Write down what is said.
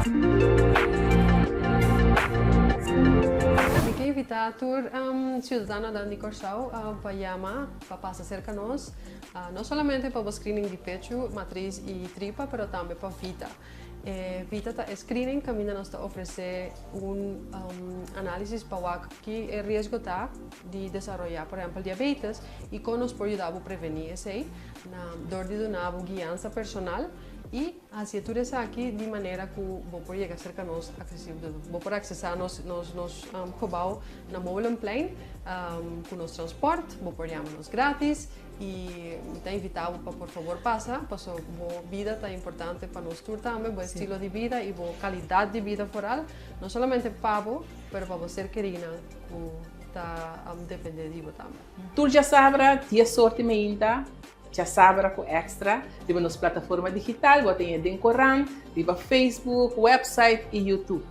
Mi ke invitá tur siudadanonan di Kòrsou pa yama pa pasa serka nos, no solamente pa bo screening di pechu, matris i tripa, pero tambe pa Vita. E Vita ta e screening kaminda nos ta ofresé un análisis pa wak ki e riesgo ta di desaroyá por ehèmpel diabetes i kon nos por yuda bo prevení esei na dor di duna bo guiansa personal i hasié tur esaki di manera ku bo por yega serka nos aksesibel. Bo por aksesá nos nos nos gebou na Molenplein ku nos transpòrt, bo por yama nos grátis i mi ta invitá bo pa por fabor pasa paso bo bida ta importante pa nos tur tambe, bo estilo di bida i bo kalidat di bida foral, no solamente pa bo pero pa bo ser kerinan ku ta dependé di bo tambe. Tur djasabra dies or di meinta Djasabra ku Extra riba nos plataforma digital, bo ta haña den korant, riba Facebook, website i YouTube.